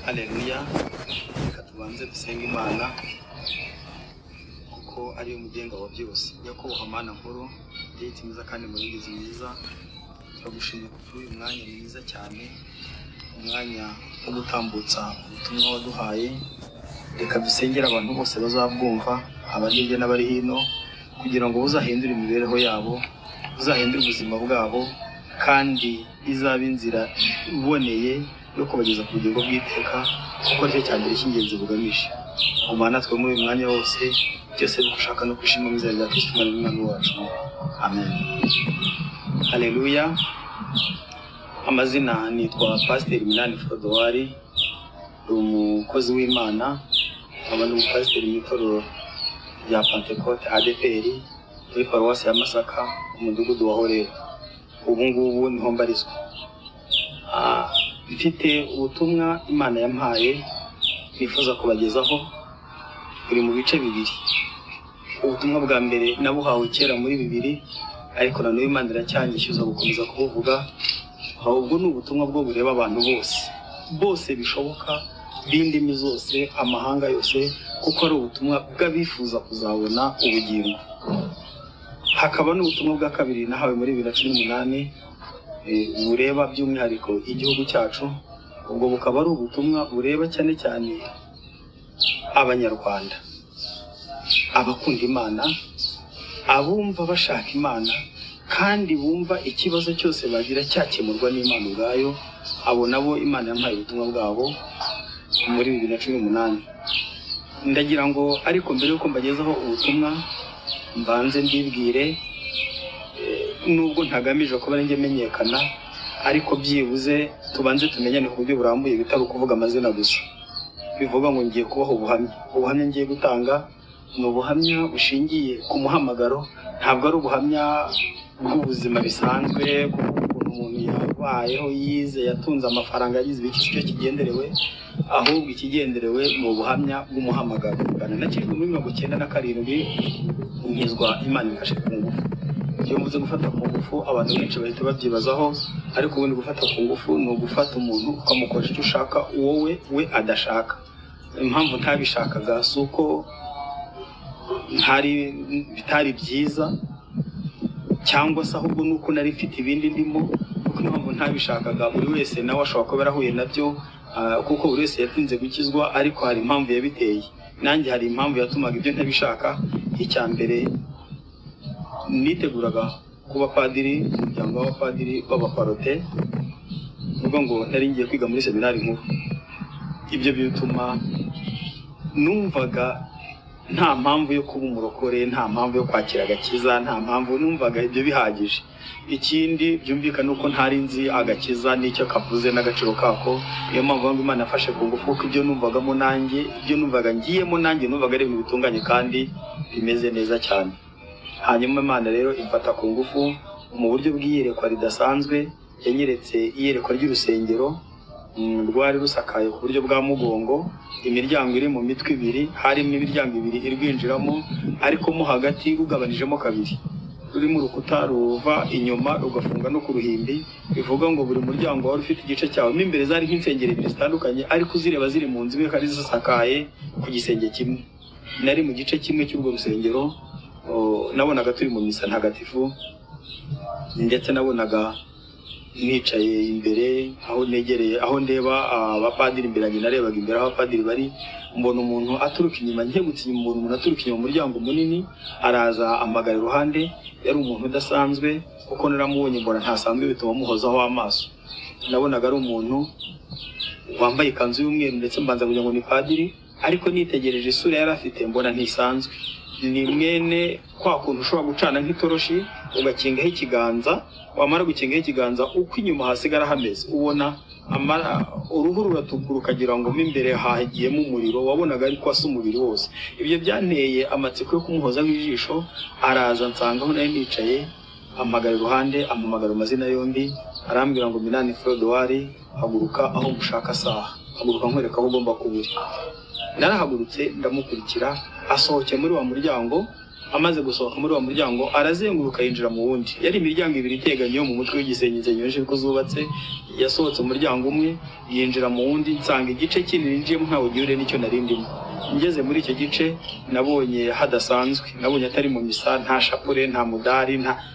Haleluya. Reka tubanze dusenge Imana kuko ariyo mugenga wa byose. Nyakubahwa Mana nkuru, Data mwiza kandi murengezi mwiza, turagushimiye kuri uyu mwanya mwiza cyane, umwanya wo gutambutsa ubutumwa waduhaye. Reka dusengere abantu bose bazabwumva, abari hirya n'abari hino, kugira ngo buzahindure imibereho yabo, buzahindure ubuzima bwabo, kandi izabe inzira iboneye yo kubageza ku bugingo bw'iteka, kuko aricyo cya mbere cy'ingenzi bugamije. Gumana natwe muri uyu mwanya wose, byose bigushaka no kwishima mu izina rya Kristo Umwana w'Umwami wacu. Amen. Haleluya. Amazina nitwa Pasiteri Minani Frodowari, ndi umukozi w'Imana, nkaba ndi umupasiteri mu itorero rya Pentecote ADPR muri paruwasi ya Masaka, umudugudu wa Horera. Ubu ngubu niho mbarizwa. Mfite ubutumwa Imana yampaye nifuza kubagezaho, buri mu bice bibiri. Ubutumwa bwa mbere nabuhawe kera muri bibiri, ariko na n'ubu Imana iracyanyishyuza gukomeza kubuvuga. Ahubwo ni ubutumwa bwo bureba abantu bose bose bishoboka, b'indimi zose, amahanga yose, kuko ari ubutumwa bw'abifuza kuzabona ubugingo. Hakaba n'ubutumwa bwa kabiri nahawe muri 2018, bureba by'umwihariko igihugu cyacu. Ubwo bukaba ari ubutumwa bureba cyane cyane Abanyarwanda, abakunda Imana, abumva bashaka Imana, kandi bumva ikibazo cyose bagira cyakemurwa n'Imana ubwayo. Abo nabo Imana yampaye ubutumwa bwabo muri 2018. Ndagira ngo ariko mbere y'uko mbagezaho ubutumwa mbanze mbibwire, nubwo ntagamije kuba ari njye menyekana, ariko byibuze tubanze tumenyane ku buryo burambuye, bitari ukuvuga amazina gusa. Bivuga ngo ngiye kubaha ubuhamya. Ubuhamya ngiye gutanga ni ubuhamya bushingiye ku muhamagaro, ntabwo ari ubuhamya bw'ubuzima bisanzwe, kuvuga ukuntu umuntu yabayeho, yize, yatunze amafaranga, yagize ibiki, si cyo kigenderewe, ahubwo ikigenderewe ni ubuhamya bw'umuhamagaro. Nakijwe muri 97, nkizwa Imana imfashe ku ngufu. Iyo mvuze gufata ku ngufu, abantu benshi bahita babyibazaho, ariko ubundi gufata ku ngufu ni ugufata umuntu ukamukoresha icyo ushaka wowe we adashaka. Impamvu ntabishakaga si uko ntari bitari byiza, cyangwa se ahubwo ni uko nari mfite ibindi ndimo. Kuko impamvu ntabishakaga, buri wese nawe ashobora kuba yarahuye nabyo, kuko buri wese yatinze gukizwa, ariko hari impamvu yabiteye. Nanjye hari impamvu yatumaga ibyo ntabishaka. Icya mbere, niteguraga kuba padiri mu muryango w'abapadiri b'abaparote, uvuga ngo nari ngiye kwiga muri seminari nkuru. Ibyo bituma numvaga nta mpamvu yo kuba umurokore, nta mpamvu yo kwakira agakiza, nta mpamvu, numvaga ibyo bihagije. Ikindi byumvikana uko ntari nzi agakiza n'icyo kavuze n'agaciro kako. Niyo mpamvu ngo Imana yafashe ku ngufu, kuko ibyo numvagamo nanjye, ibyo numvaga ngiyemo nanjye, numvaga ari ibintu bitunganye kandi bimeze neza cyane. Hanyuma Imana rero imfata ku ngufu mu buryo bw'iyerekwa ridasanzwe. Yanyeretse iyerekwa ry'urusengero, rwari rusakaye ku buryo bwa mugongo, imiryango iri mu mitwe ibiri, harimo imiryango ibiri irwinjiramo, ariko mo hagati rugabanijemo kabiri, rurimo urukuta ruva inyuma rugafunga no ku ruhimbi. Bivuga ngo buri muryango wari ufite igice cyawo mo imbere. Zari nk'insengero ebyiri zitandukanye, ariko uzireba ziri mu nzu imwe kandi zisakaye ku gisenge kimwe. Nari mu gice kimwe cy'urwo rusengero, nabonaga turi mu misa ntagatifu, ndetse nabonaga nicaye imbere aho negereye aho ndeba abapadiri imbere yanjye. Narebaga imbere aho abapadiri bari, mbona umuntu aturuka inyuma. Nkebutse inyuma, mbona umuntu aturuka inyuma mu muryango munini, araza amagara iruhande. Yari umuntu udasanzwe, kuko naramubonye mbona ntasanzwe, bituma muhozaho amaso. Nabonaga ari umuntu wambaye ikanzu y'umweru, ndetse mbanza kugira ngo ni padiri, ariko nitegereje isura yari afite mbona ntisanzwe. Ni mwene kwa kuntu ushobora gucana nk'itoroshi ugakingaho ikiganza, wamara gukingaho ikiganza, uko inyuma hasigara hameze ubona uruhu ruratukura, ukagira ngo mo imbere hagiyemo umuriro. Wabonaga ariko asa umubiri wose. Ibyo byanteye amatsiko yo kumuhozaho ijisho. Araza nsanga aho nari nicaye, ampagara iruhande, ampamagara amazina yombi, arambwira ngo: "Minani Frodowari, haguruka aho mushaka saha, haguruka nkwereka aho ugomba kuba uri." Narahagurutse ndamukurikira, asohokeye muri wa muryango. Amaze gusohoka muri uwo muryango arazenguruka yinjira mu wundi. Yari imiryango ibiri iteganye yo mu mutwe w'igisenge, insengero nyinshi ko zubatse. Yasohotse umuryango umwe yinjira mu wundi, nsanga igice kindi ninjiyemo ntawe gihuriye n'icyo nari ndimo. Ngeze muri icyo gice nabonye hadasanzwe, nabonye atari mu misa, nta shapure, nta mudari,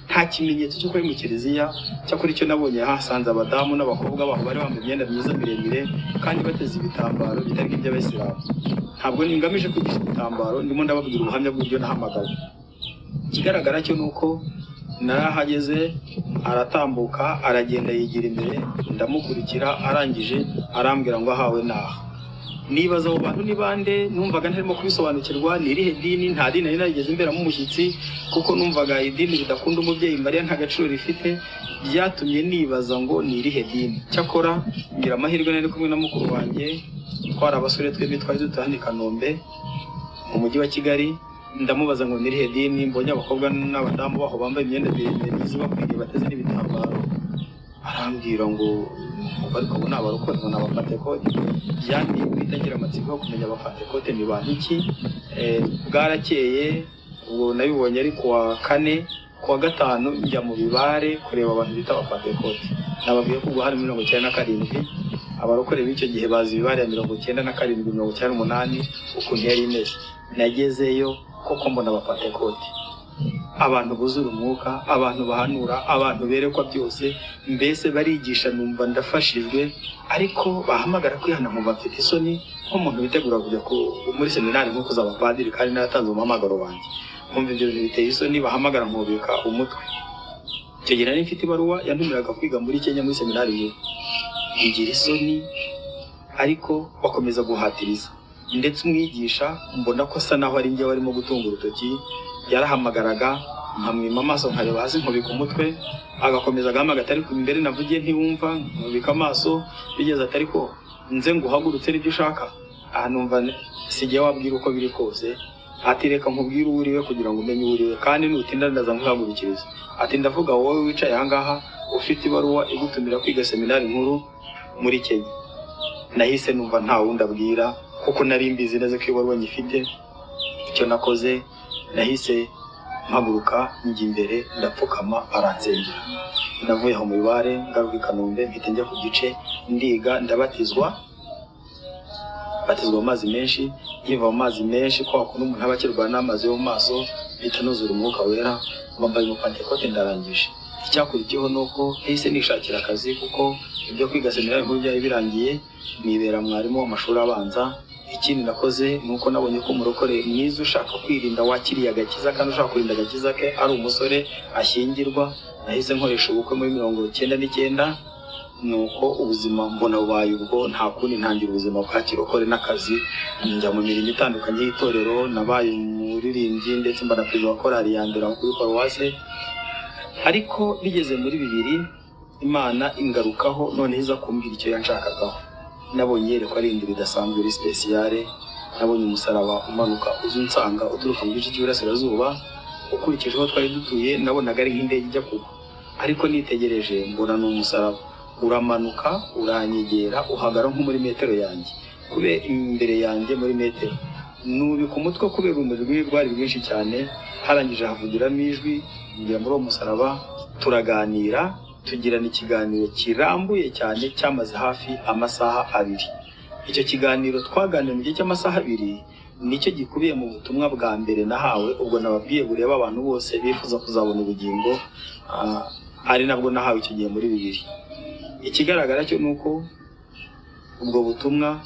nta kimenyetso cy'uko ari mu kiliziya. Cyakora icyo nabonye, hasanze abadamu n'abakobwa baho bari bambaye imyenda myiza miremire kandi bateze ibitambaro bitari nk'iby'abayisilamu. Ntabwo ningamije kwigisha ibitambaro, ndimo ndababwira ubuhamya bw'uburyo nahamagawe. Ikigaragara cyo ni uko narahageze, aratambuka aragenda yigira imbere, ndamukurikira. Arangije arambwira ngo ahawe naha. Nibaza abo bantu ni bande? Numvaga ntarimo kubisobanukirwa. Ni irihe dini? Nta dini nari narigeze mberamo umushyitsi, kuko numvaga idini ridakunda umubyeyi Mariya nta gaciro rifite. Byatumye nibaza ngo ni irihe dini. Cyakora ngira amahirwe, nari kumwe na mukuru wanjye, twari abasore twembi, twari dutuye hano i Kanombe mu mujyi wa Kigali. Ndamubaza ngo ni irihe dini? Mbonye abakobwa n'abadamu baho bambaye imyenda miremire myiza bakwiriye, bateze n'ibitambaro. Arambwira ngo ariko abo ni abarokore, ngo ni abapantekote. Byanteye guhita ngira amatsiko yo kumenya abapantekote ni bantu ki. Bwarakeye, ubwo nabibonye ari kuwa kane, kuwa gatanu njya mu bibare kureba abantu bita abapantekote. Nababwiye ko ubwo hari 97. Abarokore b'icyo gihe bazi ibibare ya 97, 98 ukuntu yari imeze. Nagezeyo koko mbona abapantekote, abantu buzura umwuka, abantu bahanura, abantu berekwa byose, mbese barigisha numva ndafashijwe. Ariko bahamagara kwihana nkumva mfite isoni, nk'umuntu witegura kujya muri seminari nko kuzaba padiri kandi naratanze umuhamagaro wanjye. Nkumva ibyo bintu biteye isoni, bahamagara nkubika umutwe. Icyo gihe nari mfite ibaruwa yantumiraga kwiga muri Kenya muri seminari nkuru. Ngira isoni, ariko bakomeza guhatiriza. Ndetse umwigisha mbona ko asa naho ari njye warimo gutunga urutoki. Yarahamagaraga nkamwima amaso, nkareba hasi, nkubika umutwe. Agakomeza agahamagara, atari imbere navugiye ntiwumva, nkubika amaso. Bigeze atari ko nze nguhagurutse nibyo ushaka. Aha numva sijya wabwira uko biri kose. Ati reka nkubwire uwo uriwe kugira ngo umenye uwo uriwe, kandi nutinda ndaza nkuhagurukiriza. Ati ndavuga wowe wicaye ahangaha ufite ibaruwa igutumira kwiga seminari nkuru muri Kenya. Nahise numva nta wundi abwira, kuko nari mbizi neza ko ibaruwa nyifite. Icyo nakoze, nahise mpaguruka njya imbere, ndapfukama, aransengera. Navuye aho mu bibare ngaruka i Kanombe, mpita njya ku gice ndiga, ndabatizwa, batizwa mu mazi menshi. Nkiva mu mazi menshi, kwa kuntu umuntu aba akirwana n'amazi yo mu maso, mpita nuzura umwuka wera, mbaye umupantekote, ndarangije. Icyakurikiyeho ni uko nahise nishakira akazi, kuko ibyo kwiga seminari nkuru byari birangiye, nibera mwarimu w'amashuri abanza. Ikindi nakoze ni uko nabonye ko umurokore mwiza ushaka kwirinda, wakiriye agakiza kandi ushaka kurinda agakiza ke, ari umusore ashyingirwa. Nahise nkoresha ubukwe muri 99. Nuko ubuzima mbona bubaye ubwo, nta kundi, ntangira ubuzima bwa kirokore n'akazi, njya mu mirimo itandukanye y'itorero. Nabaye umuririmbyi ndetse mba na perezida wa korali ya mbere aho kuri paruwase. Ariko bigeze muri 2000 Imana ingarukaho, noneho iza kumbwira icyo yanshakagaho. Nabonye iyerekwa rindi ridasanzwe, ri spéciale. Nabonye umusaraba umanuka uza unsanga uturuka mu gice cy'iburasirazuba. Ukurikije aho twari dutuye, nabonaga ari nk'indege ijya kugwa, ariko nitegereje mbona ni umusaraba uramanuka uranyegera, uhagara nko muri metero yanjye, kube imbere yanjye muri metero. Nubika umutwe kubera urumuri rwari rwinshi cyane. Harangije havugiramo ijwi, njya muri uwo musaraba, turaganira, tugirana ikiganiro kirambuye cyane cyamaze hafi amasaha abiri. Icyo kiganiro twaganiriye mu gihe cy'amasaha abiri nicyo gikubiye mu butumwa bwa mbere nahawe, ubwo nababwiye bureba abantu bose bifuza kuzabona ubugingo, ari nabwo nahawe icyo gihe muri 2000. Ikigaragara cyo ni uko ubwo butumwa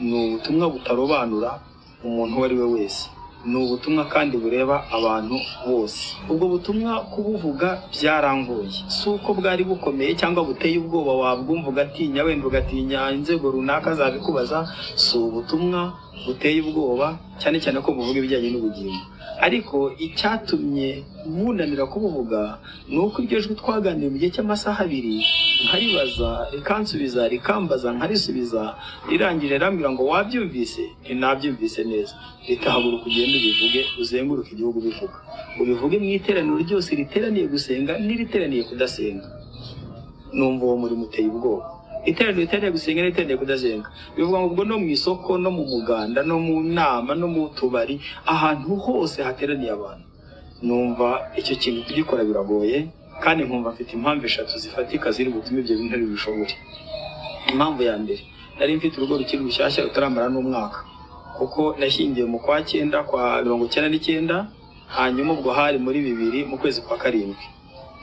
ni ubutumwa butarobanura umuntu uwo ari we wese, ni ubutumwa kandi bureba abantu bose. Ubwo butumwa kubuvuga byarangoye, si uko bwari bukomeye cyangwa buteye ubwoba, wabwumva ugatinya, wenda ugatinya inzego runaka zabikubaza. Si ubutumwa buteye ubwoba, cyane cyane ko buvuga ibijyanye n'ubugingo. Ariko icyatumye bunanira kubuvuga ni uko iryo jwi twaganiriye mu gihe cy'amasaha abiri, nkaribaza rikansubiza, rikambaza nkarisubiza, rirangije rirambwira ngo wabyumvise? Nti nabyumvise neza. Ritahaguruka ugende ubivuge, uzenguruke igihugu ubivuga, ubivuge mu iteraniro ryose riteraniye gusenga n'iriteraniye kudasenga. Numva uwo murimo uteye ubwoba. Iteraniro riteraniye gusenga n'iriteraniye kudasenga, bivuga ngo ubwo no mu isoko, no mu muganda, no mu nama, no mu tubari, ahantu hose hateraniye abantu. Numva icyo kintu kugikora biragoye, kandi nkumva mfite impamvu eshatu zifatika ziri butume ibyo bintu ntari bubishobore. Impamvu ya mbere, nari mfite urugo rukiri rushyashya rutaramara n'umwaka, kuko nashyingiwe mu kwa cyenda kwa 99, hanyuma ubwo hari muri 2000 mu kwezi kwa karindwi.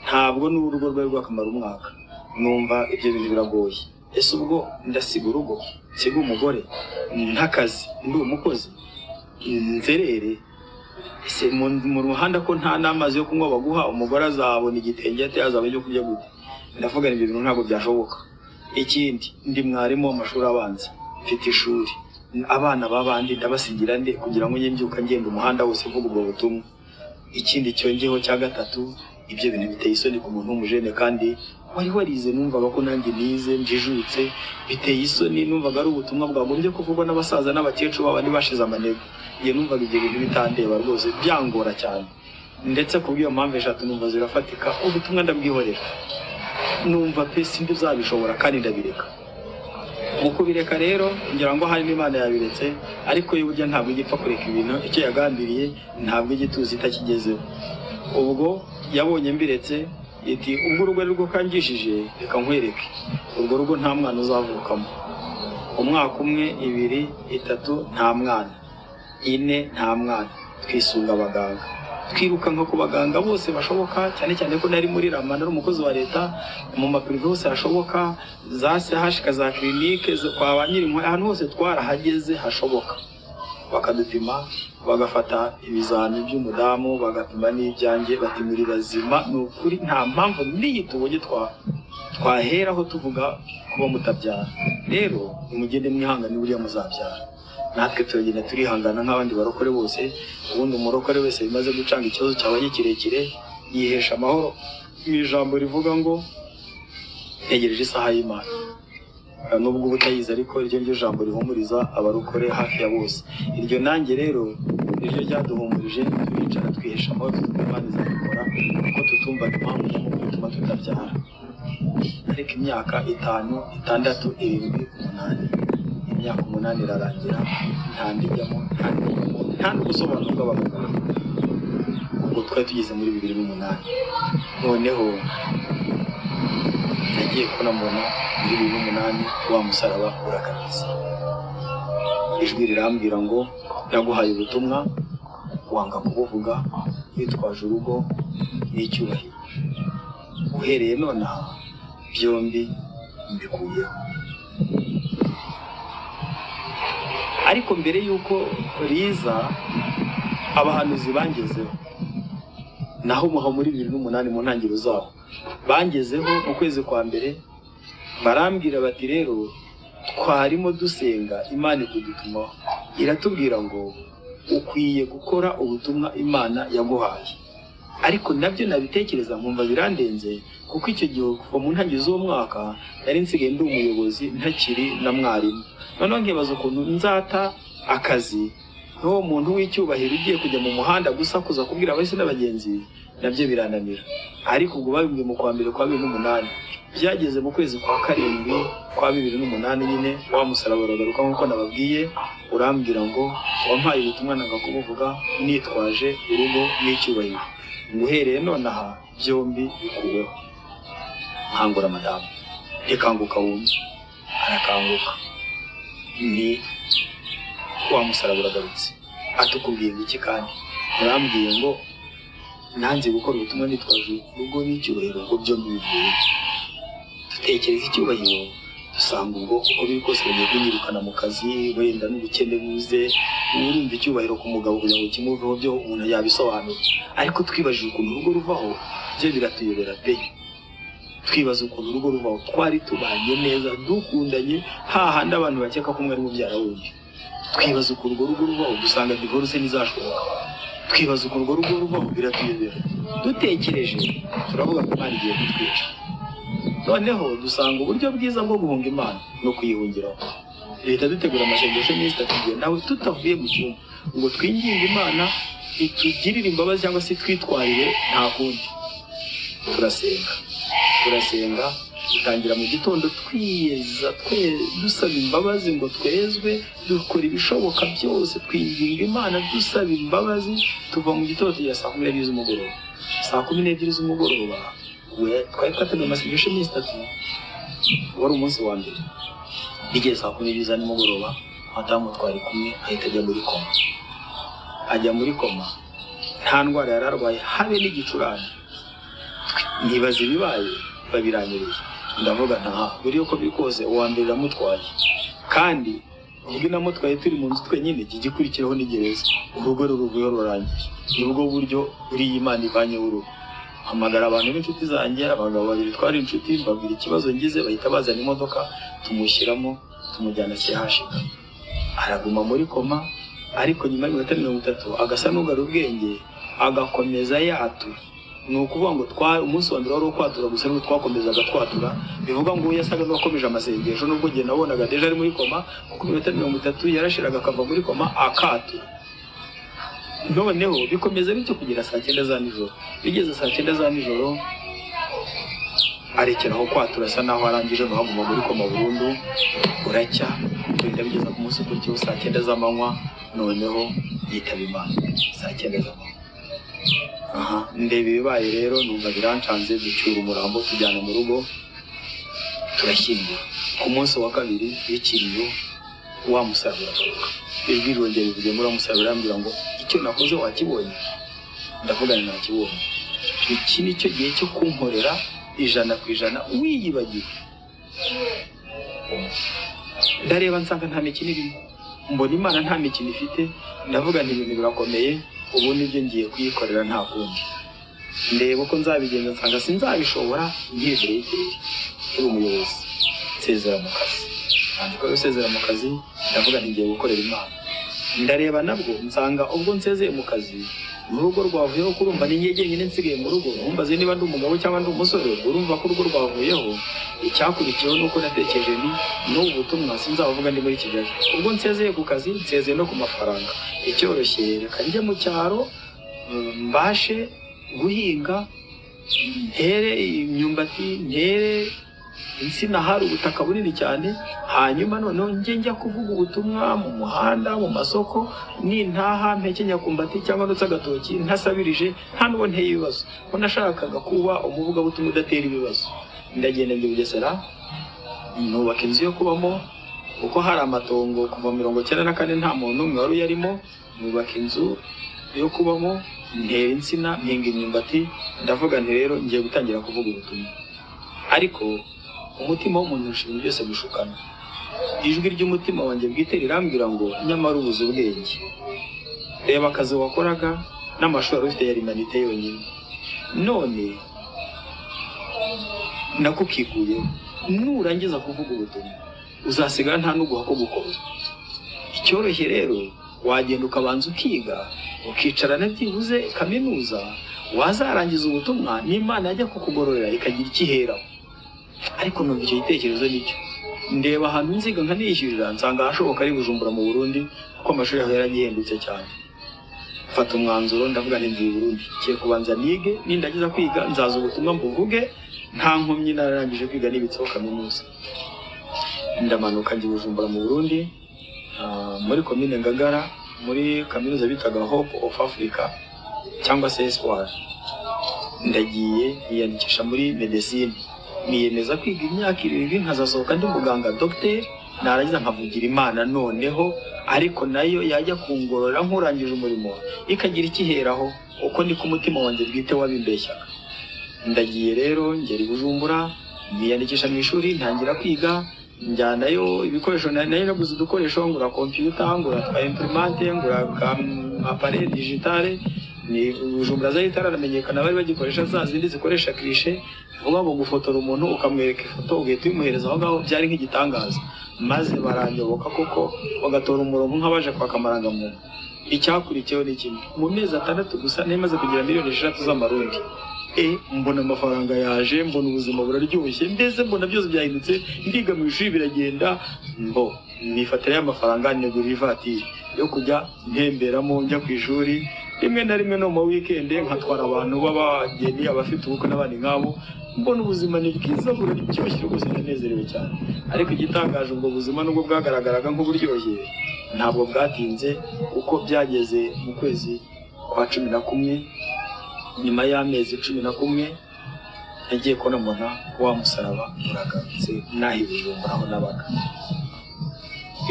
Ntabwo n'urugo rwari rwakamara umwaka. Numva ibyo bintu biragoye. Ese ubwo ndasiga urugo, nsiga umugore ntakazi, ndi umukozi, nzerere ese mu muhanda ko nta n'amazi yo kunywa baguha? Umugore azabona igitenge ate? Azabona ibyo kurya gute? Ndavuga ibyo bintu ntabwo byashoboka. Ikindi, ndi mwarimu w'amashuri abanza, mfite ishuri. Abana b'abandi ndabasigira nde kugira ngo njye mbyuka ngenda umuhanda wose mvuga ubwo butumwa? Ikindi cyongeyeho cya gatatu, ibyo bintu biteye isoni ku muntu w'umujene kandi wari warize. Numvaga ko nanjye nize, njijutse. Biteye isoni, numvaga ari ubutumwa bwagombye kuvugwa n'abasaza n'abakecuru babandi bashize amanegu. Njye numvaga ibyo bintu bitandeba rwose, byangora cyane. Ndetse ku bw'iyo mpamvu eshatu numva zirafatika, ubutumwa ndabwihorera. Numva pe sindi uzabishobora kandi ndabireka. Mu kubireka rero, ngira ngo hari n'Imana yabiretse, ariko yo burya ntabwo ijya ipfa kureka ibintu. Icyo yagambiriye ntabwo ijya ituza itakigezeho. Ubwo yabonye mbiretse, iti: "Ubwo urugo ari rwo kangishije, reka nkwereke urwo rugo, nta mwana uzavukamo." Umwaka umwe, 2, 3, nta mwana. 4, nta mwana. Twisunga abaganga, twirukanka ku baganga bose bashoboka, cyane cyane ko nari muri rama, nari umukozi wa leta, mu ma privé hose hashoboka, za CHK, za clinique, kwa ba nyirinkwaya, ahantu hose twarahageze hashoboka. Bakadupima, bagafata ibizami by'umudamu, bagapima n'ibyanjye, bati: "Muri bazima, ni ukuri nta mpamvu n'iyi tubonye twaheraho tuvuga kuba mutabyara. Rero nimugende mwihangane, buriya muzabyara." Natwe turagenda turihangana nk'abandi barokore bose. Ubundi umurokore wese bimaze gucanga, ikibazo cyabaye kirekire, yihesha amahoro mu ijambo rivuga ngo: "Ntegereje isaha y'Imana." Nubwo uba utayizi, ariko iryo niryo jambo rihumuriza abarokore hafi ya bose. Iryo nanjye rero niryo ryaduhumurije, turicara twihesha amahoro, tuvuga Imana izabikora, kuko tutumvaga impamvu nyamukuru ituma tutabyara. Ariko imyaka 5, 6, 7, 8, imyaka 8 irarangira, nta ndijyamo, nta ndijyamo, nta n'ubusobanuro bw'abaganga. Ubwo twari tugeze muri 2008. Noneho nagiye kubona mbona muri 2008 wa musaraba uragarutse, ijwi rirambwira ngo: "Naguhaye ubutumwa wanga kubuvuga witwaje urugo n'icyubahiro. Uhereye nonaha byombi mbikuyeho." Ariko mbere y'uko riza, abahanuzi bangezeho naho muha muri 2008, mu ntangiriro zaho bangezeho mu kwezi kwa mbere, barambwira bati: "Rero twarimo dusenga, Imana ikudutumaho, iratubwira ngo ukwiye gukora ubutumwa Imana yaguhaye." Ariko nabyo nabitekereza nkumva birandenze, kuko icyo gihe kuva mu ntangiriro z'uwo mwaka nari nsigaye ndi umuyobozi, ntakiri na mwarimu. Noneho nkibaza ukuntu nzata akazi n'uwo muntu w'icyubahiro ugiye kujya mu muhanda gusakuza kubwira abahisi n'abagenzi, nabyo birananira. Ariko ubwo babimbwiye mu kwa mbere kwa 2008, byageze mu kwezi kwa karindwi kwa 2008 nyine, wa musaraba uragaruka nk'uko nababwiye, urambwira ngo: "Wampaye ubutumwa nanga kubuvuga nitwaje urugo n'icyubahiro. Nguhereye nonaha byombi bikuweho." Nkangura madamu: "Ntikanguka wumve." Arakanguka. Ni wa musaraba uragarutse, atukubwiye ngo iki? Kandi urambwiye ngo nanze gukora ubutumwa nitwaje urugo n'icyubahiro, ngo byombi bivuye. Dutekereza icyubahiro, dusanga ubwo uko biri kose bagiye kunyirukana mu kazi, wenda n'ubukene buze. Urumva icyubahiro ku mugabo kugira ngo kimuveho byo umuntu yabisobanura, ariko twibajije ukuntu urugo ruvaho byo biratuyobera pe. Twibaza ukuntu urugo ruvaho, twari tubanye neza, dukundanye, hahandi abantu bakeka ko umwe ari mubyara wundi. Twibaza ukuntu urwo rugo ruvaho, dusanga divorce ntizashoboka. Twibaza ukuntu urwo rugo ruvaho, biratuyobera. Dutekereje turavuga ko Imana igiye kutwica. Noneho dusanga uburyo bwiza bwo guhunga Imana no kuyihungiraho. Leta dutegura amasengesho y'iminsi 3 igihe nawe tutavuye mu cyumba, ngo twinginge Imana itugirire imbabazi cyangwa se twitwarire, nta kundi. Turasenga, turasenga. Dutangira mu gitondo twiyeza, dusaba imbabazi ngo twezwe, dukora ibishoboka byose, twinginga Imana dusaba imbabazi. Tuva mu gitondo tugera saa 12 z'umugoroba. Saa 12 z'umugoroba twari twateguye amasengesho iminsi 3, wari umunsi wa mbere. Bigeze saa 12 za nimugoroba, madamu twari kumwe ahita ajya muri koma. Ajya muri koma, nta ndwara yari arwaye habe n'igicurane. Ntibaza ibibaye, babiranyereye. Ndavuga nta buri uko biri kose uwa mbere iramutwaye, kandi ubwo inamutwaye turi mu nzu twenyine, igikurikiraho ni gereza. Urugo ruruvuyeho rurangiye. Nibwo buryo buriya Imana ivanyeho urugo. Hamagara abantu b'inshuti zanjye, abagabo babiri twari inshuti, mbabwira ikibazo ngize, bahita bazana imodoka tumushyiramo, tumujyana CHK. Araguma muri koma, ariko nyuma y'iminota 30 agasa n'ugarura ubwenge, agakomeza yatura. Ni ukuvuga ngo umunsi wa mbere wari ukwatura gusa, n'ubwo twakomezaga twatura, bivuga ngo yasaga n'uwakomeje amasengesho, nubwo njye nabonaga deja ari muri koma, kuko iminota 30 yarashiraga akava muri koma akatura. Noneho bikomeza bityo kugera saa 9 za nijoro. Bigeze saa 9 za nijoro arekeraho kwatura, asa naho arangije, aguma muri koma burundu. Buracya bigenda bigeza ku munsi ukurikiyeho saa 9 z'amanywa, noneho yitaba Imana saa 9 z'amanywa. Aha ndeba ibibaye rero, numva birancanze, ducyura umurambo tujyana mu rugo turashyingura. Ku munsi wa kabiri w'ikiriyo wa musaraba uragaruka, ijwi rirongera rivuge muri wa musaraba, rirambwira ngo icyo nakoze wakibonye? Ndavuga nti nakibonye. Iki ni cyo gihe cyo kunkorera 100% wiyibagiwe. Ndareba nsanga nta mikino irimo, mbona Imana nta mikino ifite. Ndavuga nti ibintu birakomeye, ubu nibyo ngiye kuyikorera nta kundi. Ndeba uko nzabigenza nsanga sinzabishobora, ngiye diregiteri nkiri umuyobozi, nsezera mu kazi. Nandika gusezera mu kazi, ndavuga nti ngiye gukorera Imana. Ndareba nabwo nsanga ubwo nsezeye mu kazi, urugo rwavuyeho, kurumva ni njye jyenyine nsigaye mu rugo. Ntumbaze niba ndi umugabo cyangwa ndi umusore, urumva ko urugo rwavuyeho. Icyakurikiyeho nuko natekereje ni n'ubu butumwa sinzabuvuga ndi muri Kigali. Ubwo nsezeye ku kazi, nsezeye no ku mafaranga. Icyoroshye reka njye mu cyaro mbashe guhinga, ntere imyumbati, ntere insina, hari ubutaka bunini cyane. Hanyuma noneho njye njya kuvuga ubutumwa mu muhanda, mu masoko, nintaha mpekenya kumbati cyangwa ndetse agatoki, ntasabirije, nta n'uwo nteye ibibazo, ko nashakaga kuba umuvugabutumwa udatera ibibazo. Ndagenda njya Bugesera, nubaka inzu yo kubamo, kuko hari amatongo kuva 94 nta muntu n'umwe wari uyarimo. Nubaka inzu yo kubamo, ntera insina, mpinga imyumbati. Ndavuga nti rero ngiye gutangira kuvuga ubutumwa. Ariko umutima w'umuntu urusha ibintu byose gushukana. Ijwi ry'umutima wanjye bwite rirambwira ngo nyamara ubuze ubwenge. Reba akazi wakoraga n'amashuri wari ufite yari manite yonyine, none nakukikuyeho. Nurangiza kuvuga ubutumwa uzasigara nta n'uguha ko gukora. Icyoroshye rero wagenda ukabanza ukiga, ukicarana byibuze kaminuza, wazarangiza ubutumwa n'Imana yajya kukugororera ikagira icyo iheraho. Ariko numva icyo gitekerezo nicyo. Ndeba ahantu nziga nkanishyurira, nsanga ahashoboka ari Bujumbura mu Burundi, kuko amashuri yaho yaragihendutse cyane. Mfata umwanzuro ndavuga nti ngiye i Burundi, ngiye kubanza nige, nindagiza kwiga nzaza ubutumwa mbuvuge nta nkomyi, nararangije kwiga nibitseho kaminuza. Ndamanuka njya i Bujumbura mu Burundi, muri komine Ngagara, muri kaminuza bitaga Hope of Africa cyangwa se Espoir. Ndagiye niyandikisha muri medecine, niyemeza kwiga imyaka 7 nkazasohoka ndi muganga docteur, narangiza nkavugira Imana noneho, ariko nayo yajya kungorora nkurangije umurimo ikagira ikiheraho, uko niko umutima wanjye bwite wabimbeshyaga. Ndagiye rero ngera i Bujumbura, niyandikisha mu ishuri, ntangira kwiga, njyanayo ibikoresho, nari naguze udukoresho, ngura computer, ngura twa imprimante, ngura appareil digitale. Ni Bujumbura zari itaramenyekana, bari bagikoresha za zindi zikoresha cliché, vuga ngo gufotora umuntu ukamwereka ifoto ugahita uyimuhereza aho ngaho, byari nk'igitangaza. Maze baranyoboka koko, bagatora umurongo nk'abaje kwaka amarangamuntu. Icyakurikiyeho ni kimwe, mu mezi 6 gusa nari maze kugira miliyoni 6 z'amarundi. Mbona amafaranga yaje, mbona ubuzima buraryoshye, mbese mbona byose byahindutse, ndiga mu ishuri biragenda. Mbo nifatira y'amafaranga nigurira ivatiri yo kujya ntemberamo njya ku ishuri, rimwe na rimwe no mu weekend nkatwara abantu b'abageni, abafite ubukwe n'abandi nk'abo. Mbona ubuzima ni bwiza, buraryoshye rwose, ndanezerewe cyane. Ariko igitangaje, ubwo buzima nubwo bwagaragaraga nk'uburyoshye, ntabwo bwatinze, kuko byageze mu kwezi kwa 11, nyuma y'amezi 11 nagiye kubona mbona wa musaraba uragarutse naho i Bujumbura aho nabaga.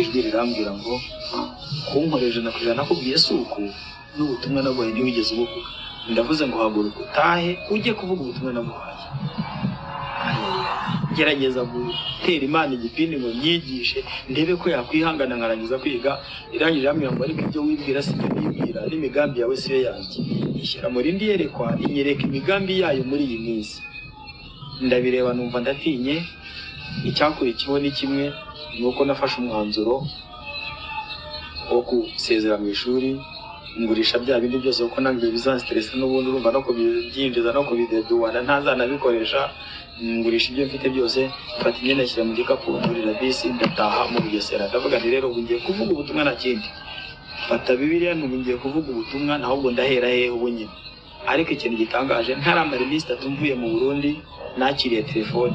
Ijwi rirambwira ngo kunkorera 100% nakubwiye si uku, n'ubutumwa naguhaye ntiwigeze ubuvuga. Ndavuze ngo haguruka utahe ujye kuvuga ubutumwa naguhaye. Gerageza gutera Imana igipindi ngo nyigishe ndebe ko yakwihangana nkarangiza kwiga. Irangije irambwira ngo ariko ibyo wibwira si byo nibwira, n'imigambi yawe si yo yanjye. Ishyira mu rindi yerekwa, inyereka imigambi yayo muri iyi minsi. Ndabireba numva ndatinye. Icyakurikiyeho ni kimwe, ni uko nafashe umwanzuro wo gusezera mu ishuri, ngurisha bya bindi byose, kuko ntabwo bizanstressa n'ubundi, urumva no kubyinjiza no kubideduwana ntazanabikoresha. Ngurisha ibyo mfite byose, mfata imyenda nshyira mu gikapu, nurira bisi ndataha mu Bugesera. Ndavuga nti rero ubu ngiye kuvuga ubutumwa nta kindi. Mfata Bibiliya, ntubu ngiye kuvuga ubutumwa, ahubwo ndahera hehe ubu nyine? Ariko ikintu gitangaje, ntaramara iminsi 3 mvuye mu Burundi, nakiriye telefone.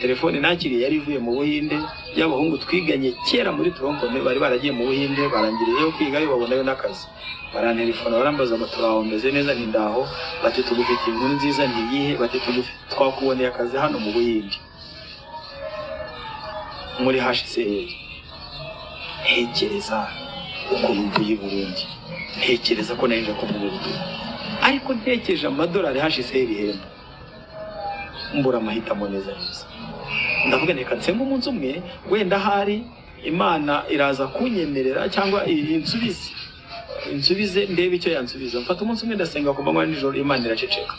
Telefone nakiriye yari ivuye mu Buhinde, y'abahungu twiganye kera muri tronc commun, bari baragiye mu Buhinde, barangiriyeyo kwigayo babonayo n'akazi. Barantelefona barambaza ngo turaho meze neza, nti ndaho. Bati tugufitiye inkuru nziza. Ntiyihe? Bati twakuboneye akazi hano mu Buhinde muri HCR. Ntekereza ukuntu mvuye i Burundi, ntekereza ko nari nje kuvuga ubutumwa, ariko ntekereje amadolari HCR ihemba, mbura amahitamo neza neza. Ndavuga reka nsenga umunsi umwe, wenda ahari Imana iraza kunyemerera cyangwa insubize ndebe icyo yansubiza. Mfata umunsi umwe ndasenga ku manywa nijoro, Imana iraceceka.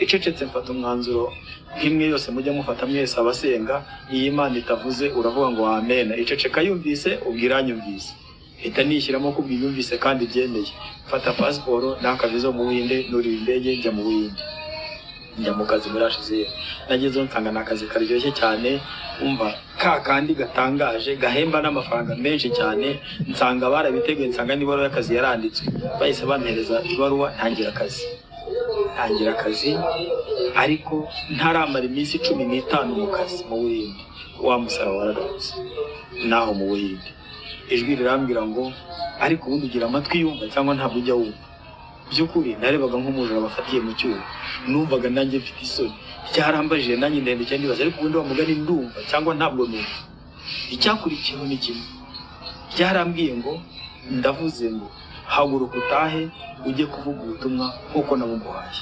Icecetse, mfata umwanzuro nk'imwe yose mujya mufata mwese abasenga, iyi Imana itavuze uravuga ngo amena. Iceceka yumvise, ubwo iranyumvise, mpita nishyiramo ko ubwo yumvise kandi byemeye. Mfata pasiporo n'akaviza mu Buhinde, nurira indege njya mu Buhinde, njya mu kazi muri HCR. Nagezeho nsanga ni akazi karyoshye cyane, umva ka kandi gatangaje, gahemba n'amafaranga menshi cyane. Nsanga barabiteguye, nsanga n'ibaruwa y'akazi yaranditswe. Bahise bampereza ibaruwa, ntangira akazi. Ntangira akazi, ariko ntaramara iminsi 15 mu kazi mu Buhinde, wa musaraba waragarutse naho mu Buhinde. Ijwi rirambwira ngo ariko ubundi ugira amatwi yumva cyangwa ntabwo ujya wumva? By'ukuri narebaga nk'umujura bafatiye mu cyuma, numvaga nanjye mfite isoni. Cyarambajije nanjye ndende cyane, ndibaza ariko ubundi wa mugani ndumva cyangwa ntabwo numva? Icyakurikiyeho ni kimwe, byarambwiye ngo ndavuze ngo haguruka utahe ujye kuvuga ubutumwa nk'uko nabuguhaye.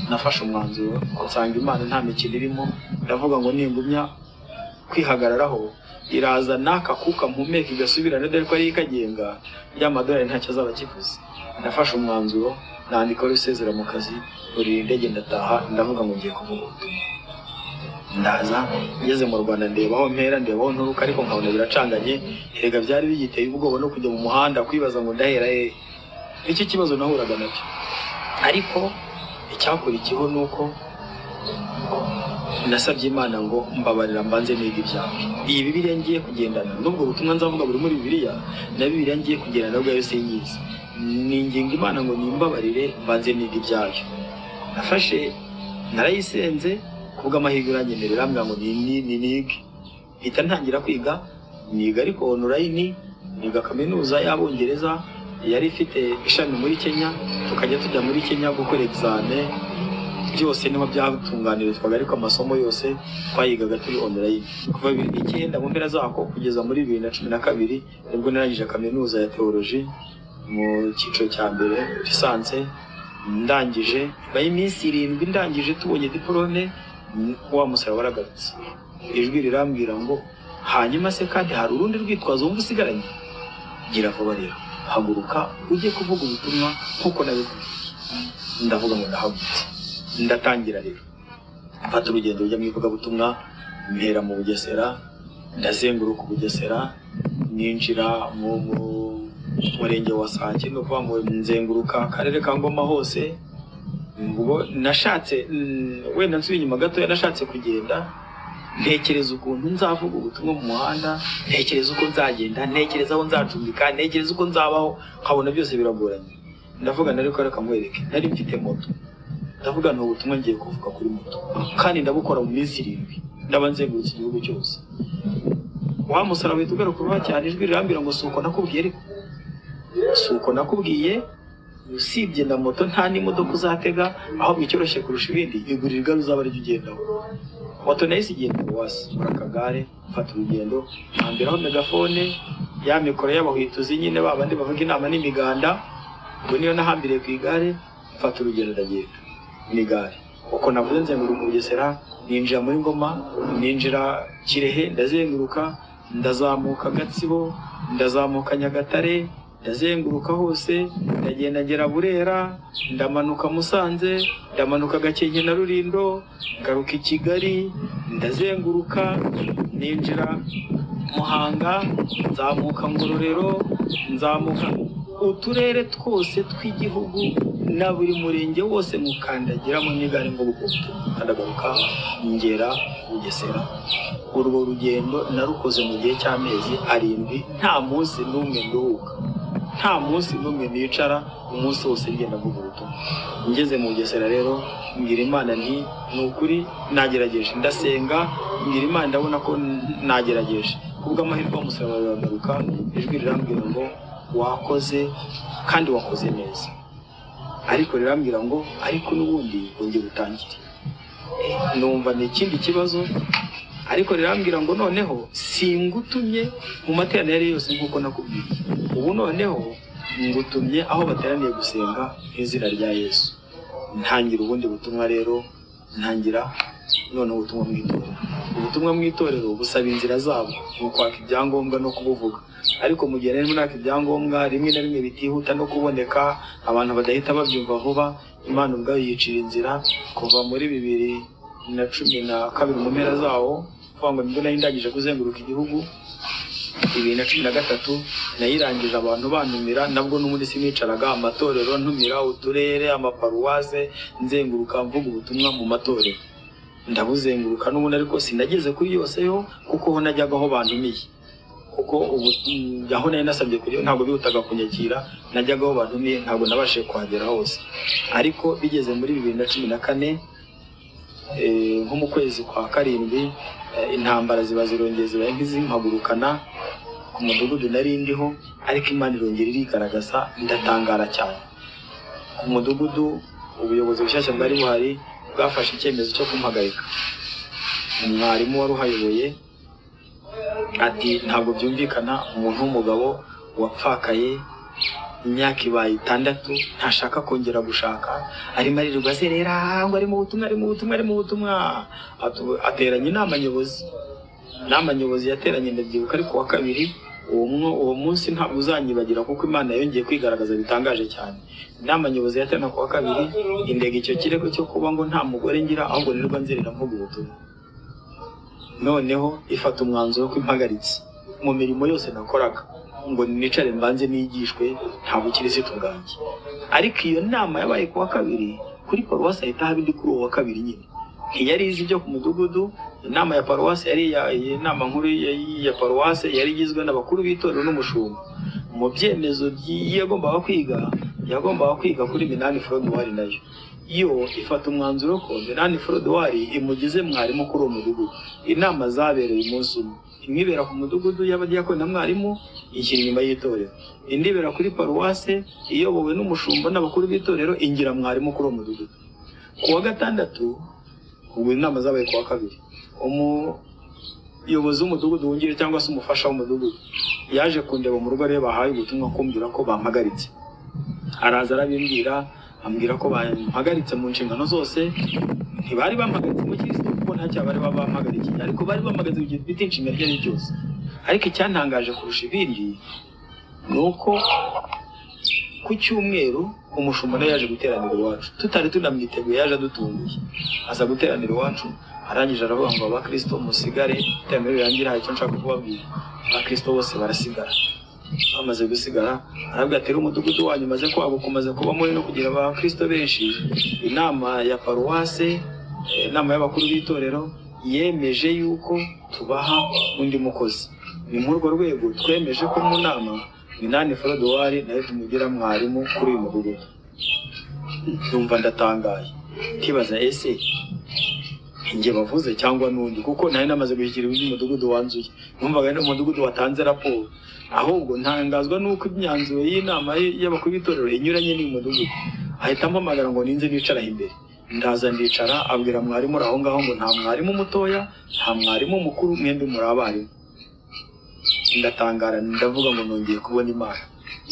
Nafashe umwanzuro, nsanga Imana nta mikino irimo. Ndavuga ngo ningumya kwihagararaho iraza n'aka kuka mpumeka igasubirana, dore ko ariyo ikagenga, ya madolari ntacyo azaba akivuze. Nafashe umwanzuro, nandika isezera mu kazi, nurira indege ndataha. Ndavuga ngo ngiye kuvuga ubutumwa. Ndaza ngeze mu Rwanda, ndeba aho mpera, ndeba aho nturuka, ariko nkabona biracanganye. Erega byari bigiteye ubwoba no kujya mu muhanda, kwibaza ngo ndahera hehe. Nicyo kibazo nahuraga nacyo. Ariko icyakurikiyeho ni uko nasabye Imana ngo mbabarira mbanze niga ibyawe. Iyi Bibiliya ngiye kugendana n'ubwo butumwa nzavuga buri muri Bibiliya, na Bibiliya ngiye kugendana ubwayo sinyizi. Ninginga Imana ngo nimbabarire mbanze niga ibyayo. Nafashe narayisenze, kubw'amahirwe iranyemerera, ambwira ngo ni nige. Mpita ntangira kwiga, niga ariko online, niga kaminuza y'Abongereza yari ifite ishami muri Kenya, tukajya tujya muri Kenya gukora examen, byose niho byatunganirizwaga, ariko amasomo yose twayigaga turi online. Kuva 2009 mu mpera zako kugeza muri 2012 nibwo narangije kaminuza ya theology mu cyiciro cya mbere, licence. Ndangije nyuma y'iminsi 7 ndangije, tubonye diplôme, wa musaraba waragarutse. Ijwi rirambwira ngo hanyuma se kandi hari urundi rwitwazo wumva usigaranye? Gira vuba rero, haguruka ujye kuvuga ubutumwa nk'uko nabikubwiye. Ndavuga ngo ndahagurutse, ndatangira rero mfata urugendo rujya mu ivugabutumwa. Mpera mu Bugesera, ndazenguruka Bugesera, ninjira mu murenge wa Sake, no kuva mu nzenguruka akarere ka Ngoma hose. Ubwo nashatse, wenda nsubiye inyuma gatoya, nashatse kugenda ntekereza ukuntu nzavuga ubutumwa mu muhanda, ntekereza uko nzagenda, ntekereza aho nzacumbika, ntekereza uko nzabaho, nkabona byose biragoranye. Ndavuga ariko reka nkwereke, nari mfite moto. Ndavuga nti ubutumwa ngiye kuvuga kuri moto, kandi ndabukora mu minsi 7, ndaba nzengurutse igihugu cyose. Wa musaraba uhita ugaruka vuba cyane, ijwi rirambwira ngo si uko nakubwiye, ariko si uko nakubwiye, usibye na moto nta n'imodoka uzatega, ahubwo icyoroshye kurusha ibindi igurira igare uzaba aryo ugendaho. Moto nahise igenda paruwasi, muri akagare mfata urugendo, mpambiraho megafone ya mikoro y'abahwituzi nyine ba bandi bavuga inama n'imiganda, ubwo niyo nahambiriye ku igare, mfata urugendo ndagenda n'igare. Uko navuze nzenguruka Bugesera, ninjira muri Ngoma, ninjira Kirehe, ndazenguruka, ndazamuka Gatsibo, ndazamuka Nyagatare, ndazenguruka hose, ndagenda ngera Burera, ndamanuka Musanze, ndamanuka Gakenke na Rulindo, ngaruka i Kigali, ndazenguruka, ninjira Muhanga, nzamuka Ngororero, nzamuka uturere twose tw'igihugu na buri murenge wose mukandagiramo n'igare ngo ndagaruka ngera Bugesera. Urwo rugendo narukoze mu gihe cy'amezi 7, nta munsi n'umwe nduhuka, nta munsi n'umwe nicara, umunsi wose ngenda mvuga ubutumwa. Ngeze mu Bugesera rero mbwira Imana nti ni ukuri nagerageje, ndasenga mbwira Imana ndabona ko nagerageje. Kubw'amahirwe umusaraba uragaruka, ijwi rirambwira ngo wakoze kandi wakoze neza, ariko rirambwira ngo ariko n'ubundi wongere utangire. Numva ni ikindi kibazo, ariko rirambwira ngo noneho singutumye mu materaniro yari yose nk'uko nakubwiye, ubu noneho ngutumye aho bateraniye gusenga izina rya Yesu. Ntangira ubundi butumwa rero, ntangira noneho ubutumwa mu itorero. Ubutumwa mu itorero busaba inzira zabo mu kwaka ibyangombwa no kubuvuga, ariko mu gihe narimo naka ibyangombwa rimwe na rimwe bitihuta no kuboneka, abantu badahita babyumva vuba, Imana ubwayo yicira inzira. Kuva muri 2012 mu mpera zawo, kuvuga ngo nibwo nari ndangije kuzenguruka igihugu, 2013 nayirangije abantu bantumira, nabwo n'ubundi sinicaraga, amatorero ntumira, uturere, amaparuwase, nzenguruka mvuga ubutumwa mu matorero, ndabuzenguruka n'ubundi, ariko sinageze kuri yose yo, kuko ho najyaga aho bantumiye, kuko ubu aho nari nasabye kuri yo ntabwo bihutaga kunyakira, najyaga aho bantumiye, ntabwo nabashije kuhagera hose. Ariko bigeze muri 2014 nko mu kwezi kwa 7, intambara ziba zirongeye zibaye nk'izimpagurukana ku mudugudu nari ndiho, ariko Imana irongera irigaragaza, ndatangara cyane. Ku mudugudu ubuyobozi bushyashya bwari buhari bwafashe icyemezo cyo kumpagarika. Umwarimu wari uhayoboye ati ntabwo byumvikana, umuntu w'umugabo wapfakaye imyaka ibaye 6 ntashaka kongera gushaka, arimo aririrwa azerera ngo ari mu butumwa, ari mu butumwa, ari mu butumwa. Ateranye inama nyobozi, inama nyobozi yateranye ndabyibuka ariko wa kabiri, uwo munsi ntabwo uzanyibagira kuko Imana yongeye kwigaragaza bitangaje cyane. Inama nyobozi yateranye ku wa kabiri, indega icyo kirego cyo kuba ngo nta mugore ngira, ahubwo nirirwa nzerera mvuga ubutumwa. Noneho ifata umwanzuro ko impagaritse mu mirimo yose nakoraga, ngo nicare mbanze nigishwe nta bukirisitu bwanjye. Ariko iyo nama yabaye ku wa kabiri, kuri paruwasi ahita haba indi kuri uwo wa kabiri nyine. Ntiyari izi ibyo ku mudugudu. Inama ya paruwasi yari inama nkuru ya paruwasi yari igizwe n'abakuru b'itorero n'umushumba. Mu byemezo yagombaga kwiga, yagombaga kwiga kuri Minani Frodouard, nayo yo ifata umwanzuro ko Minani Frodouard imugize mwarimu kuri uwo mudugudu. Inama zabereye umunsi umwe, imwe ibera ku mudugudu y'abadiyakoni na mwarimu ishyira inyuma y'itorero, indi ibera kuri paruwase iyobowe n'umushumba n'abakuru b'itorero ingira mwarimu kuri uwo mudugudu. Ku wa gatandatu, ubwo inama zabaye ku wa kabiri, umuyobozi w'umudugudu wungirije cyangwa se umufasha w'umudugudu yaje kundeba mu rugo, rero bahaye ubutumwa kumbwira ko bampagaritse. Araza arabimbwira, ambwira ko bampagaritse mu nshingano zose. Ntibari bampagaritse mu kirisitu kuko nta cyaha bari bampagarikiye, ariko bari bampagaritse mu gihe bita inshingano iryo ari ryose. Ariko icyantangaje kurusha ibindi ni uko ku cyumweru umushumba nawe yaje guteranira iwacu, tutari tunamwiteguye, yaje adutunguye, aza guteranira iwacu. Arangije aravuga ngo abakristo musigare, iteraniro rirangira hari icyo nshaka kubabwira. Abakristo bose barasigara. Bamaze gusigara arabwira ati umudugudu wanyu umaze kwaguka, umaze kuba muri no kugira abakristo benshi. Inama ya paruwase, inama y'abakuru b'itorero yemeje yuko tubaha undi mukozi. Ni muri urwo rwego twemeje ko mu nama Minani Frodouard nawe tumugira mwarimu kuri uyu mudugudu. Ndumva ndatangaye. Ntibaza ese njye bavuze cyangwa n'undi, kuko nari namaze gushyikira umudugudu wanzuye, numvaga ari umudugudu watanze raporo. Ahubwo ntangazwa n'uko imyanzuro y'inama y'abakuru b'itorero inyuranye n'umudugudu. Ahita ampamagara ngo ninze nicaraho imbere, ndaza ndicara, abwira mwarimu uri aho ngaho ngo nta mwarimu mutoya, nta mwarimu mukuru, mwembi muri abarimu. Ndatangara, ndavuga ngo nongeye kubona Imana.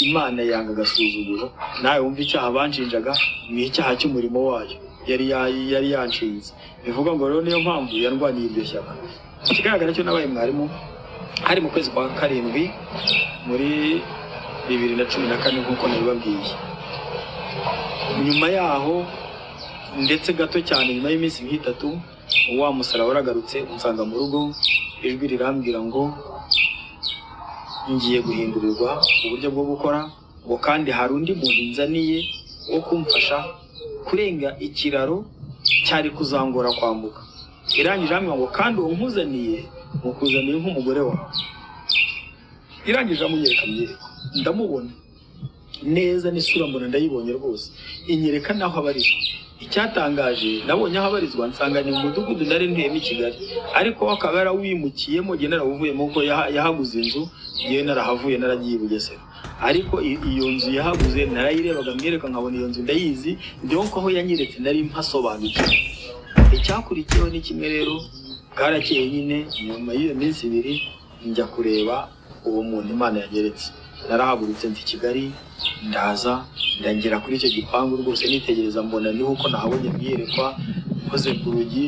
Imana yanga agasuzuguro. Nawe wumva icyaha banshinjaga ni icyaha cy'umurimo wayo yari yanshinze. Bivuga ngo rero niyo mpamvu yarwaniye iryo shyaka. Ikigaragara cyo nabaye mwarimu hari mu kwezi kwa 7 muri 2014 nk'uko nabibabwiye. Nyuma yaho ndetse gato cyane, nyuma y'iminsi nk'itatu, wa musaraba waragarutse unsanga mu rugo. Ijwi rirambwira ngo ngiye guhindurirwa uburyo bwo gukora, ngo kandi hari undi muntu nzaniye wo kumfasha kurenga ikiraro cyari kuzangora kwambuka. Irangije ambwira ngo kandi uwo nkuzaniye mukuzaniye nk'umugore wawe. Irangije amunyereka myereko, ndamubona neza n'isura mbona ndayibonye rwose, inyereka n'aho abarizwa. Icyatangaje, nabonye aho abarizwa nsanga ni mu mudugudu nari ntuyemo i Kigali, ariko akaba yarawimukiyemo, njye narawuvuyemo kuko yahaguze inzu, njyewe narahavuye naragiye i Bugesera. Ariko iyo nzu yahaguze narayirebaga myereka nkabona iyo nzu ndayizi, donc aho yanyeretse nari mpasobanukiwe. Icyakurikiyeho ni kimwe rero, bwarakeye nyine nyuma y'iyo minsi ibiri njya kureba uwo muntu Imana yanyeretse. Narahagurutse nzi Kigali, ndaza ndangera kuri icyo gipangu rwose, nitegereza mbona niho uko nahabonye mwiyerekwa. Nkoze ku rugi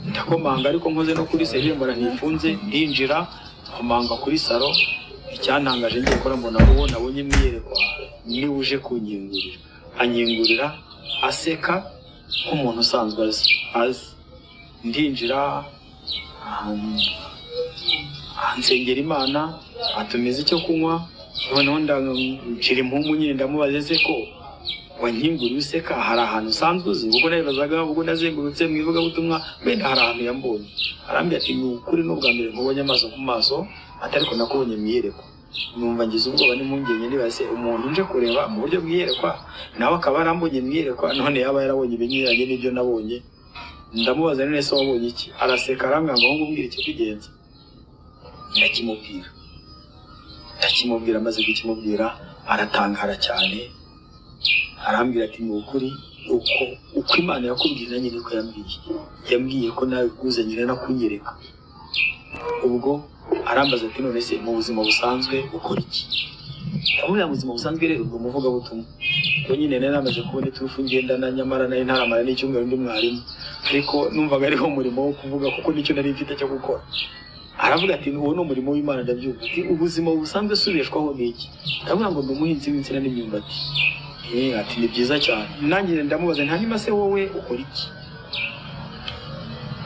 ndakomanga, ariko nkoze no kuri serire mbona ntifunze, ndinjira nkomanga kuri saro. Icyantangaje ngiye gukora mbona uwo nabonye mwiyerekwa niwe uje kunkingurira. Anyingurira aseka nk'umuntu usanzwe azi. Ndinjira ansengera Imana, atumiza icyo kunywa, noneho ndacira impumu nyine, ndamubaza ese ko wankinguriye useka hari ahantu usanzwe uzi? Kuko nabibazaga ubwo nazengurutse mu ivugabutumwa, wenda hari ahantu yambonye. Arambwira ati ni ukuri n'ubwa mbere nkubonye amaso ku maso, ariko nakubonye mu iyerekwa. Numva ngize ubwoba n'impungenge, nibaze umuntu nje kureba mu buryo bw'iyerekwa nawe akaba yarambonye mu iyerekwa, none yaba yarabonye ibinyuranye n'ibyo nabonye. Ndamubaza none se wabonye iki? Araseka arambwira ngo ahubwo umbwire ikikugenza. Ndakimubwira, amaze kukimubwira aratangara cyane, arambwira ati ni ukuri uko Imana yakubwiye nanjye niko yambwiye, yambwiye ko nawe kuzanyira no kunyereka. Ubwo arambaza ati none se mu buzima busanzwe ukora iki? Ndamubwira mu buzima busanzwe rero ubwo umuvugabutumwa, ubwo nyine nari namaze kubona iturufu ngendana, nyamara nari ntaramara n'icyumweru ndi mwarimu, ariko numvaga ariho umurimo wo kuvuga kuko nicyo nari mfite cyo gukora. Aravuga ati uwo ni umurimo w'Imana ndabyumva. Ati ubuzima busanzwe subeshwaho n'iki? Ndavuga ngo ndi umuhinzi w'insina n'imyumbati. Ati ni byiza cyane. Nanjye ndamubaza nti hanyuma se wowe ukora iki?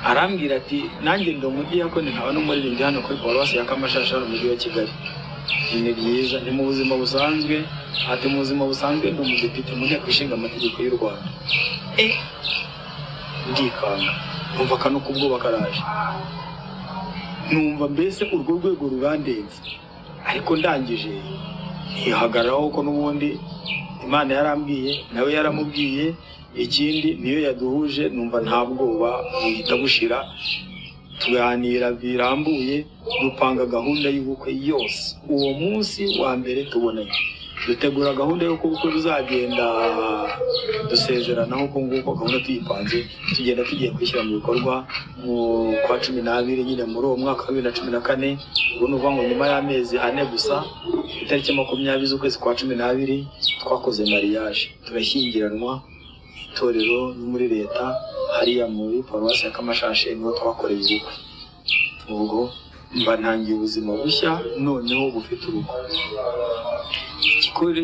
Arambwira ati nanjye ndi umudiyakoni nkaba n'umuririmbyi hano kuri paruwasi ya Kamashasha mu mujyi wa Kigali. Ni byiza, ni mu buzima busanzwe. Ati mu buzima busanzwe ndi umudepite mu nteko ishinga amategeko y'u Rwanda. Ndikanga, numva akantu k'ubwoba karaje, numva mbese urwo rwego rurandenze. Ariko ndangije ntihagararaho ko n'ubundi Imana yarambwiye, nawe yaramubwiye, ikindi niyo yaduhuje, numva nta bwoba buhita bushira. Tuganira birambuye, dupanga gahunda y'ubukwe yose. Uwo munsi wa mbere tubonanye, dutegura gahunda y'uko ubukwe buzagenda, dusezerana nk'uko nguko gahunda tuyipanze, tugenda tugiye kwishyira mu bikorwa mu kwa 12 nyine muri uwo mwaka wa 2014. Ubwo ni ukuvuga ngo nyuma y'amezi 4 gusa, itariki 20 z'ukwezi kwa 12 twakoze mariage, turashyingiranwa itorero no muri leta hariya muri paruwasi ya Kamashashe niho twakoreye ubukwe. Ubwo mba ntangiye ubuzima bushya noneho bufite urugo.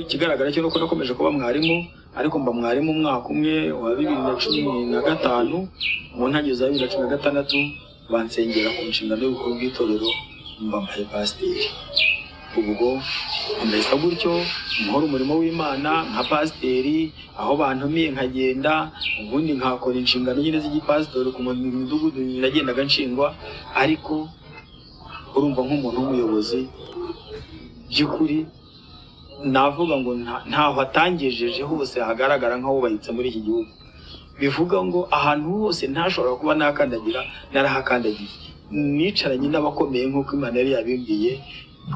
Ikigaragara cyo nuko nakomeje kuba mwarimu, ariko mba mwarimu umwaka umwe wa 2015, mu ntangiriro za 2016 bansengera ku nshingano y'ubukuru bw'itorero, mba mbaye pasiteri. Ubwo mbese gutyo nkora umurimo w'Imana nka pasiteri, aho bantumiye nkagenda, ubundi nkakora inshingano nyine z'igipasitori ku midugudu nagendaga nshingwa. Ariko urumva nk'umuntu w'umuyobozi by'ukuri navuga ngo ntaho atangejeje hose hagaragara nk'ahubahitse muri iki gihugu. Bivuga ngo ahantu hose ntashobora kuba nakandagira narahakandagiye, nicaranye n'abakomeye nk'uko Imana yari yabimbwiye.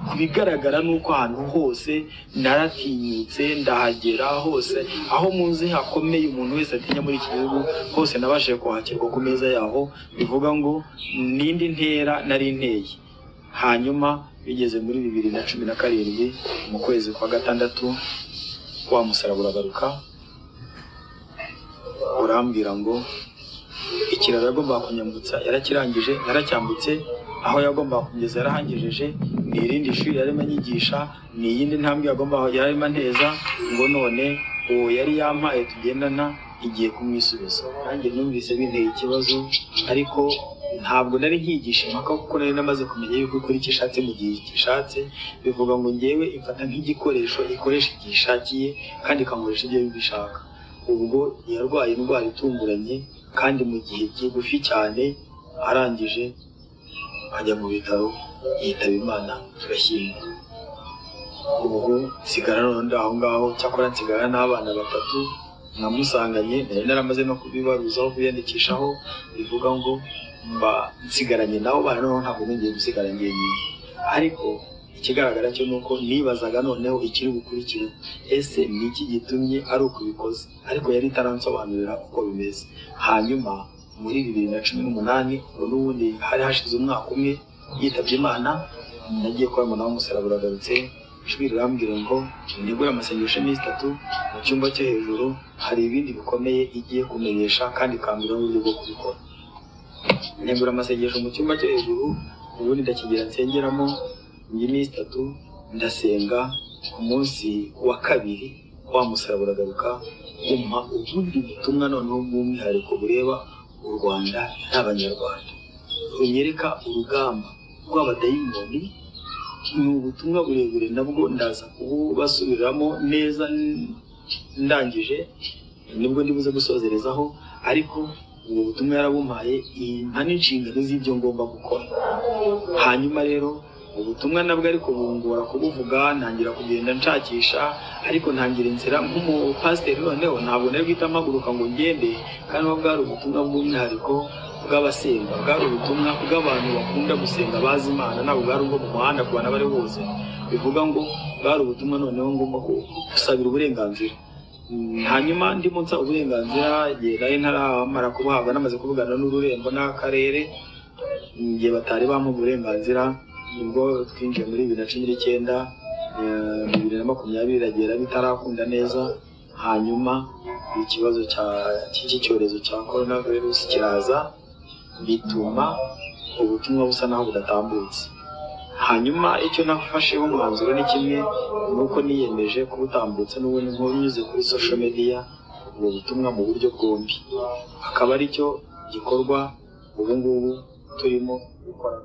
Ku bigaragara ni uko ahantu hose naratinyutse ndahagera hose, aho muzi hakomeye umuntu wese atinya muri iki gihugu hose nabashije kuhakirwa ku meza yaho. Bivuga ngo n'indi ntera nari nteye. Hanyuma bigeze muri 2017 mu kwezi kwa 6, wa musaraba uragaruka urambwira ngo ikiraro yagombaga kunyambutsa yarakirangije, yaracyambutse, aho yagombaga kugeza yarahangejeje, ni irindi shuri yarimo anyigisha, ni iyindi ntambwe yagombaga yarimo anteza, ngo none uwo yari yampaye tugendana igiye kumwisubiza. Nanjye numvise binteye ikibazo, ariko ntabwo nari nkigisha impaka kuko nari namaze kumenya yuko ikora icyo ishatse mu gihe ishatse. Bivuga ngo ngewe imfata nk'igikoresho ikoresha igihe ishakiye kandi ikankoresha ibyo ishaka. Ubwo yarwaye indwara itunguranye kandi mu gihe kigufi cyane, arangije ajya mu bitaro yitaba Imana, turashyingura. Ubwo nsigara none aho ngaho, cyakora nsigara n'abana batatu namusanganye, nari naramaze no kubibaruzaho kubiyandikishaho. Bivuga ngo mba nsigaranye nabo bana, noneho ntabwo nongeye gusigara njyenyine. Ariko ikigaragara cyo ni uko nibazaga noneho ikiri bukurikire, ese ni iki gitumye ari uko ubikoze? Ariko yari itaransobanurira uko bimeze. Hanyuma muri 2018, ubwo n'ubundi hari hashize umwaka umwe yitabye Imana, nagiye kubona nawe umusaraba uragarutse, ijwi rirambwira ngo nigure amasengesho y'iminsi 3 mu cyumba cyo hejuru, hari ibindi bikomeye igiye kumenyesha kandi ikambwira n'uburyo bwo kubikora. Ntegura amasengesho mu cyumba cyo hejuru, ubundi ndakigera nsengeramo iminsi 3 ndasenga. Ku munsi wa kabiri wa musaraba uragaruka umpa ubundi butumwa noneho bw'umwihariko bureba u Rwanda n'Abanyarwanda, runyereka urugamba rw'abadayimoni. Ni ubutumwa burebure nabwo ndaza kububasubiriramo neza ndangije, nibwo ndibuze gusozerezaho. Ariko ubwo butumwa yarabumpaye, impa n'inshingano z'ibyo ngomba gukora. Hanyuma rero ubutumwa nabwo ariko bungora kubuvuga, ntangira kugenda nshakisha, ariko ntangira inzira nk'umupasiteri. Noneho ntabwo nari guhita mpaguruka ngo ngende, kandi bwari ubutumwa bw'umwihariko bw'abasenga, bwari ubutumwa bw'abantu bakunda gusenga bazi Imana, ntabwo bwari ubwo mu muhanda ku bantu abari bose. Bivuga ngo bwari ubutumwa noneho ngomba gusabira uburenganzira. Hanyuma ndimo nsaba uburenganzira, igihe nari ntaramara kubuhabwa, namaze kuvugana n'ururembo n'akarere, igihe batari bampa uburenganzira, nibwo twinjiye muri 2019, 2020 iragera bitarakunda neza. Hanyuma ikibazo cy'iki cyorezo cya corona virus kiraza, bituma ubutumwa busa naho budatambutse. Hanyuma icyo nafasheho umwanzuro ni kimwe, ni uko niyemeje kubutambutsa n'ubundi nkunyuze kuri social media, ubwo butumwa mu buryo bwombi, akaba aricyo gikorwa ubu ngubu turimo gukora.